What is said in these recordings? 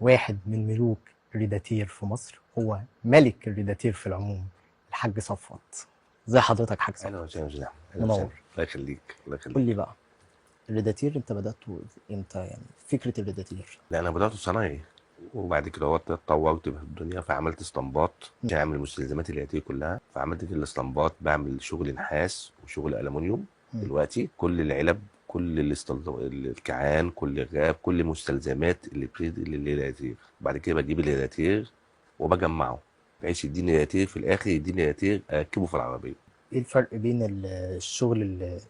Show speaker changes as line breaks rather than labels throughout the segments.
واحد من ملوك الريداتير في مصر، هو ملك الريداتير في العموم، الحاج صفوت. ازي حضرتك يا حاج
اهلا
صفوت؟
وسهلا يا استاذ احمد. اهلا
منور.
وسهلا، الله يخليك الله
قول
يخليك.
لي بقى، الريداتير انت بدأته امتى؟ يعني فكرة الريداتير.
لا انا بدات صنايعي، وبعد كده هو اتطورت في الدنيا فعملت اسطمبات عشان اعمل مستلزمات الريداتير كلها. فعملت كده الاسطمبات، بعمل شغل نحاس وشغل الومنيوم. دلوقتي كل العلب، كل الكعان، كل الغاب، كل مستلزمات اللي بتدي للريداتير. بعد كده بجيب الريداتير وبجمعه بحيث يديني ريداتير في الاخر، يديني ريداتير اركبه في العربية.
ايه الفرق بين الشغل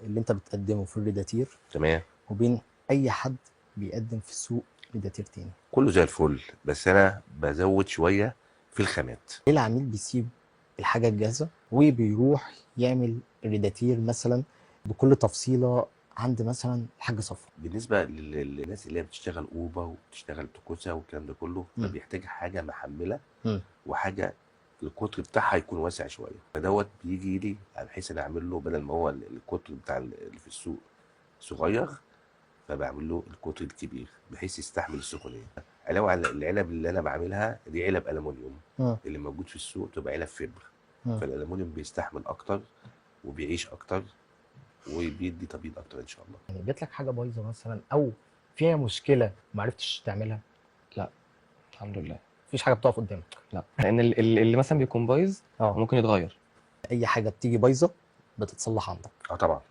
اللي انت بتقدمه في الريداتير
تمام،
وبين اي حد بيقدم في السوق ريداتير تاني؟
كله زي الفل، بس انا بزود شوية في الخامات.
ليه العميل بيسيب الحاجة الجاهزة وبيروح يعمل الريداتير مثلا بكل تفصيلة عند مثلا الحاج صفوت؟
بالنسبة للناس اللي هي بتشتغل اوبا وبتشتغل توكوسا والكلام ده كله، فبيحتاج حاجة محمله وحاجه القطر بتاعها يكون واسع شوية. فدوت بيجي لي بحيث انا اعمل له بدل ما هو القطر بتاع اللي في السوق صغير، فبعمل له القطر الكبير بحيث يستحمل السخونيه. علاوه على العلب اللي انا بعملها دي علب الومنيوم، اللي موجود في السوق تبقى علب فبر. فالالومنيوم بيستحمل اكتر وبيعيش اكتر وبيدي تبييض اكتر ان شاء الله.
يعني جات لك حاجة بايظة مثلا او فيها مشكلة ما عرفتش تعملها؟
لا الحمد لله
مفيش حاجة بتقف قدامك.
لا، لان اللي مثلا بيكون بايظ ممكن يتغير.
اي حاجة بتيجي بايظة بتتصلح عندك؟
طبعا.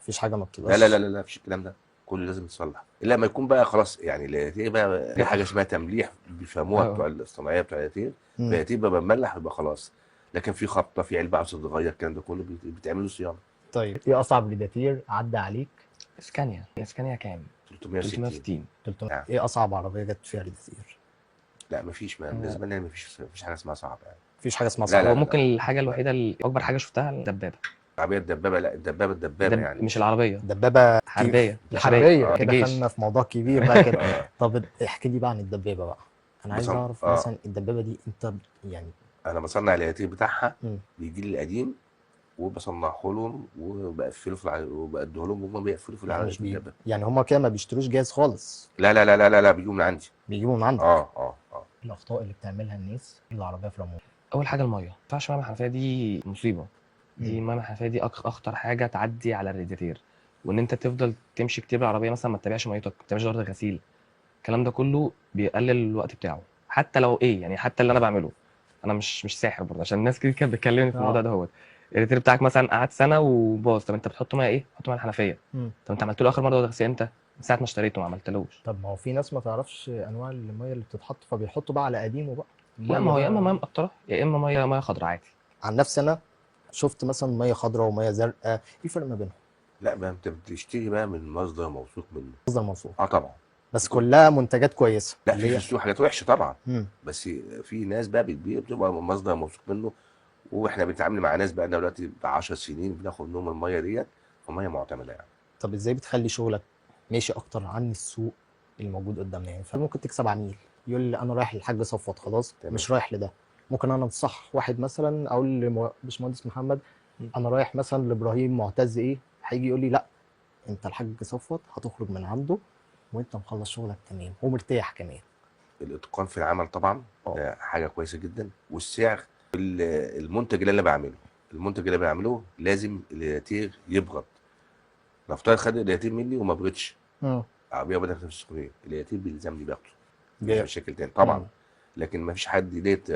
مفيش حاجة ما بتبقاش.
لا لا لا لا، مفيش الكلام ده كله لازم يتصلح، الا ما يكون بقى خلاص. يعني الريداتير بقى في حاجة اسمها تمليح بيفهموها بتوع الصناعية بتوع الريداتير. الريداتير بقى بملح يبقى خلاص، لكن في خبطه، في علبة عاوزه تتغير، الكلام ده كله بتعمل له صيانة.
طيب ايه اصعب ريداتير عدى عليك؟
اسكانيا. اسكانيا كام؟
360.
360.
300.
نعم.
ايه اصعب عربية جت فيها ريداتير؟
لا مفيش، ما بالنسبة لنا مفيش حاجة اسمها صعب يعني.
مفيش حاجة اسمها
لا،
صعب.
لا،
هو
لا.
ممكن الحاجة الوحيدة اللي اكبر حاجة شفتها الدبابة.
العربية الدبابة؟ لا، الدبابة الدبابة يعني
مش العربية،
دبابة
حربيه.
الحربية. كده
الجيش.
دخلنا في موضوع كبير بقى كده. طب احكي لي بقى عن الدبابة بقى، انا عايز اعرف مثلا الدبابة دي انت يعني.
انا بصنع الريداتير بتاعها، بيجي لي القديم وبصنعه لهم وبقفله في وبأديه لهم، وهم بيقفلوا في العربية الدبابة.
يعني هم كده ما بيشتروش جاهز خالص؟
لا لا لا لا لا، لا بيجيبوا من عندي.
بيجيبوا من عندك. الاخطاء اللي بتعملها الناس العربية في العموم.
اول حاجة المية، ما ينفعش مية الحنفية، دي مصيبة. دي مية الحنفية دي اخطر حاجة تعدي على الريداتير، وان انت تفضل تمشي كتير بالعربية مثلا، ما تتابعش ميتك، ما تتابعش دوره الغسيل، الكلام ده كله بيقلل الوقت بتاعه. حتى لو ايه يعني، حتى اللي انا بعمله انا مش ساحر برضه، عشان الناس كتير كانت بتكلمني في الموضوع ده. هو الريداتير بتاعك مثلا قعد سنة وباظ، طب انت بتحط مية ايه؟ بتحط مية الحنفية. طب انت عملت له اخر مرة دوره غسيل امتى؟ من ساعة ما اشتريته ما عملتلوش.
طب ما هو في ناس ما تعرفش انواع المية اللي بتتحط، فبيحطوا بقى على قديمة بقى.
لا، ما هو يا اما مية مقطره يا اما مية خضراء عادي.
عن نفسي انا شفت مثلا مية خضراء ومية زرقاء، ايه الفرق ما بينهم؟
لا، ما انت بتشتري بقى من مصدر موثوق منه.
مصدر موثوق.
طبعا،
بس كلها منتجات كويسة.
لا، في السوق حاجات وحشة طبعا، بس في ناس بقى بتبيع بتبقى مصدر موثوق منه، واحنا بنتعامل مع ناس بقى لنا دلوقتي 10 سنين بناخد منهم المية ديت، فميه معتمدة يعني.
طب ازاي بتخلي شغلك ماشي اكتر عن السوق الموجود قدامنا؟ يعني فممكن تكسب عميل يقول لي انا رايح للحاج صفوت خلاص، تمام. مش رايح لده. ممكن انا انصح واحد مثلا اقول لباشمهندس محمد انا رايح مثلا لابراهيم معتز ايه، هيجي يقول لي لا انت الحاج صفوت هتخرج من عنده وانت مخلص شغلك تمام ومرتاح كمان.
الاتقان في العمل طبعا ده حاجة كويسة جدا، والسعر، المنتج اللي انا بعمله، المنتج اللي بعمله لازم الريداتير يبرد. نفترض خد الريداتير مني وما بردش، العربية بدات في السخونيه، الريداتير بيلزمني باخده، مفيش مشاكل تاني طبعا. لكن ما فيش حد ديت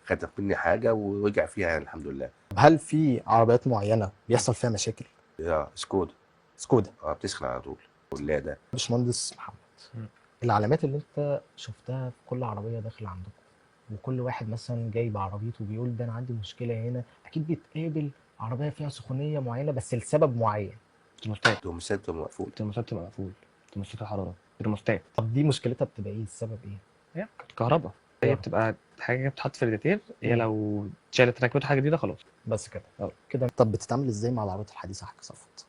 خد مني حاجة ورجع فيها يعني، الحمد لله.
هل في عربيات معينة بيحصل فيها مشاكل؟
سكودا.
سكودا
بتسخن على طول. ولاده.
باشمهندس محمد، العلامات اللي انت شفتها في كل عربية داخله عندكم، وكل واحد مثلا جاي بعربيته بيقول ده انا عندي مشكلة هنا، اكيد بيتقابل عربية فيها سخونيه معينة بس لسبب معين.
ترموستات.
ترموستات بتبقى مقفول.
ترموستات بتبقى مقفول. ترموستات الحرارة، ترموستات.
طب دي مشكلتها بتبقى ايه؟ السبب ايه؟
هي كهرباء، هي بتبقى حاجة بتتحط في الريداتير، هي لو اتشالت ركبت حاجة جديدة خلاص.
بس كده. كده. طب بتتعامل ازاي مع العربيات الحديثة يا حاج صفوت؟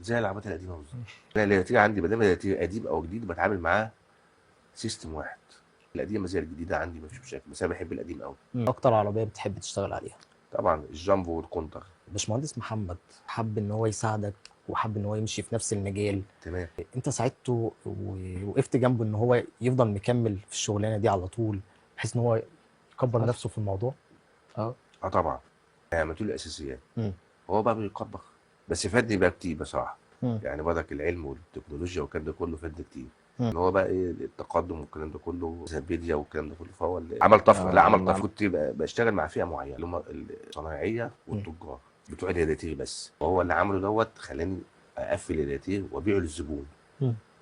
زي العربيات القديمة بالظبط. انا الريداتير عندي ما دام الريداتير قديم او جديد بتعامل معاه system واحد. القديمة زي الجديدة عندي مفيش مشاكل، بس انا بحب القديم قوي.
اكتر عربية بتحب تشتغل عليها؟
طبعا الجامبو والكونتر.
باشمهندس محمد حب ان هو يساعدك وحب ان هو يمشي في نفس المجال.
تمام.
انت ساعدته ووقفت جنبه ان هو يفضل مكمل في الشغلانة دي على طول، بحيث ان هو يكبر نفسه في الموضوع.
اه
طبعا عملت له الاساسيات. هو بقى بيكبر، بس فادني بقى كتير بصراحة. يعني بدك العلم والتكنولوجيا والكلام ده كله فادني كتير. ان هو بقى ايه التقدم والكلام ده كله، زبيديا والكلام ده كله، فهو اللي عمل طفرة. لا عمل طفرة. كنت بشتغل مع فئة معينة اللي هم الصناعية والتجار بتوع الرادياتير بس، وهو اللي عمله دوت خلاني اقفل الرادياتير وابيعه للزبون.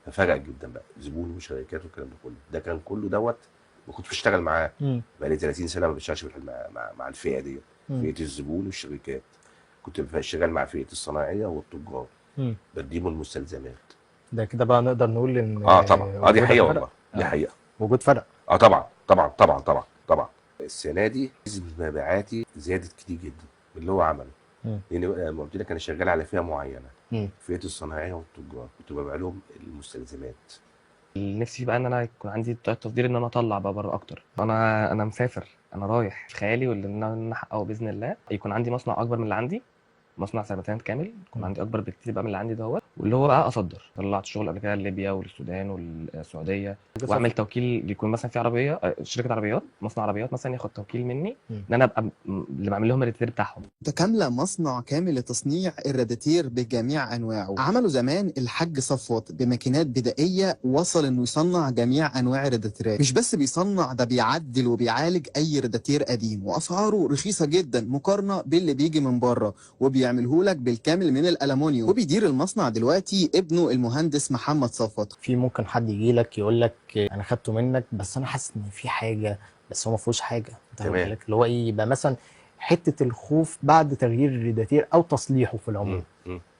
ففرق جدا بقى زبون وشركات والكلام ده كله. ده كان كله دوت ما كنتش بشتغل معاه. بقالي 30 سنة ما بشتغلش مع الفئة دي، فئة الزبون والشركات. كنت بشتغل مع فئة الصناعية والتجار، بديهم المستلزمات.
ده كده بقى نقدر نقول ان
طبعا دي حقيقة والله، دي حقيقة.
وجود فرق.
طبعا طبعا طبعا طبعا طبعا. السنة دي نسبه مبيعاتي زادت كتير جدا باللي هو عمله. لان لما قلت لك انا شغال على فئة معينة، فئة الصناعية والتجار، كنت ببيع لهم المستلزمات.
نفسي بقى ان انا يكون عندي طريقه تفضيل ان انا اطلع بقى بره اكتر. انا مسافر، انا رايح في خيالي واللي انا احققه باذن الله يكون عندي مصنع اكبر من اللي عندي، مصنع سربتانات كامل يكون عندي اكبر بكتير بقى من اللي عندي دوت، واللي هو بقى اصدر. طلعت شغل قبل كده لليبيا والسودان والسعودية، واعمل توكيل يكون مثلا في عربية، شركة عربيات، مصنع عربيات مثلا ياخد توكيل مني ان انا ابقى اللي بعمل لهم الرادياتير بتاعهم.
متكاملة، مصنع كامل لتصنيع الرادياتير بجميع انواعه. عمله زمان الحاج صفوت بماكينات بدائية، وصل انه يصنع جميع انواع الرادياتيرات. مش بس بيصنع، ده بيعدل وبيعالج اي رادياتير قديم، واسعاره رخيصة جدا مقارنة باللي بيجي من بره، وبيعمله لك بالكامل من الالومنيوم. وبيدير المصنع دلوقتي ابنه المهندس محمد صفوت.
في ممكن حد يجي لك يقول لك انا خدته منك بس انا حاسس ان في حاجة، بس هو ما فيهوش حاجة.
تمام.
اللي هو ايه يبقى مثلا حتة الخوف بعد تغيير الرادياتير او تصليحه في العموم.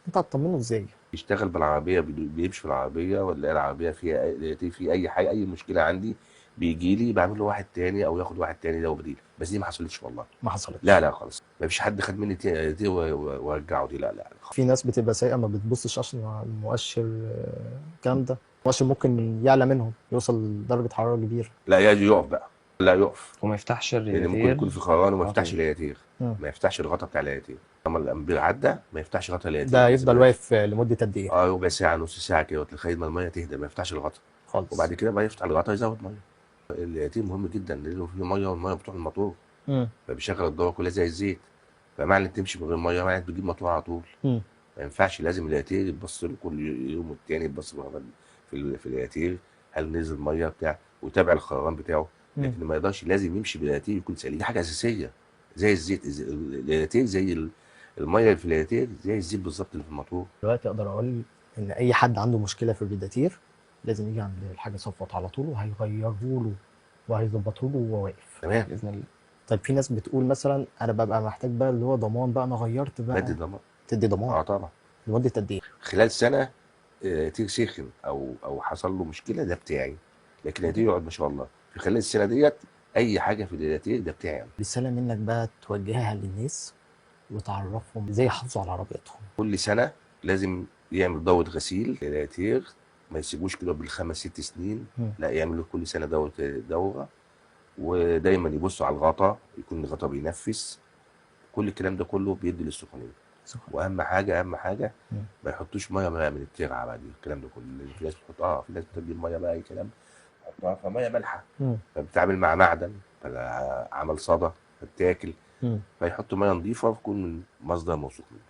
انت هتطمنه ازاي؟
يشتغل بالعربية، بيمشي بالعربية ولا العربية فيها رادياتير، في اي حاجة، اي مشكلة عندي بيجي لي بعمل له واحد تاني او ياخد واحد تاني ده بديل. بس دي ما حصلتش والله،
ما حصلتش.
لا لا خالص، ما فيش حد خد مني دي ورجعه دي، لا لا.
في ناس بتبقى سايقه ما بتبصش اصلا على المؤشر، الكلام ده، المؤشر ممكن يعلى منهم يوصل لدرجة حرارة كبيرة.
لا يقف بقى، لا يقف
وما يفتحش الرادياتير،
لان ممكن يكون في خران وما يفتحش الرادياتير، ما يفتحش الغطا بتاع الرادياتير. لما الامبير عدى ما يفتحش غطا الرادياتير.
ده يفضل واقف لمدة قد ايه؟
ربع ساعة نص ساعة كده لغاية ما المية تهدى، ما يفتحش الغطا
خالص.
وبعد كده بقى يفتح الغطا يزود مية. الرادياتير مهم جدا لانه فيه مية، والمية بتروح الموتور، فبيشغل الدورة كلها زي الزيت. فمعنى تمشي من غير مية معنى بتجيب موتور على طول. ما ينفعش، لازم الرادياتير يتبص له كل يوم والتاني، يتبص في الرادياتير هل نزل مية بتاع، ويتابع الخران بتاعه. لكن ما يقدرش، لازم يمشي بالرادياتير يكون سليم. دي حاجة اساسية زي الزيت. الرادياتير زي المية اللي في الرادياتير زي الزيت بالظبط اللي في الموتور.
دلوقتي اقدر اقول ان اي حد عنده مشكلة في الرادياتير لازم يجي عند الحاج صفوت على طول، وهيغيره له وهيظبطه له وهو واقف.
تمام
باذن الله.
طيب في ناس بتقول مثلا انا ببقى محتاج بقى اللي هو ضمان بقى، انا غيرت بقى.
بدي ضمان.
تدي ضمان؟
طبعا.
لمدة قد ايه؟
خلال سنة. تير سخن او حصل له مشكلة ده بتاعي، لكن الرادياتير يقعد ما شاء الله في خلال السنة ديت اي حاجة في الرادياتير ده بتاعي.
رسالة منك بقى توجهها للناس وتعرفهم ازاي يحافظوا على عربيتهم.
كل سنة لازم يعمل دوره غسيل للرادياتير، ما يسيبوش كده بالخمس ست سنين، لا يعملوا كل سنة دوره، ودايما يبصوا على الغطا يكون الغطا بينفس. كل الكلام ده كله بيدي للسخونيه. واهم حاجة، اهم حاجة ما يحطوش مية من الترعه بقى، دي الكلام ده كله. في ناس بتحط في ناس بتجيب مية بقى اي كلام تحطها، فميه مالحة فبتتعامل مع معدن فعمل صدى فبتاكل، فيحطوا مية نظيفة وتكون من مصدر موثوق منه.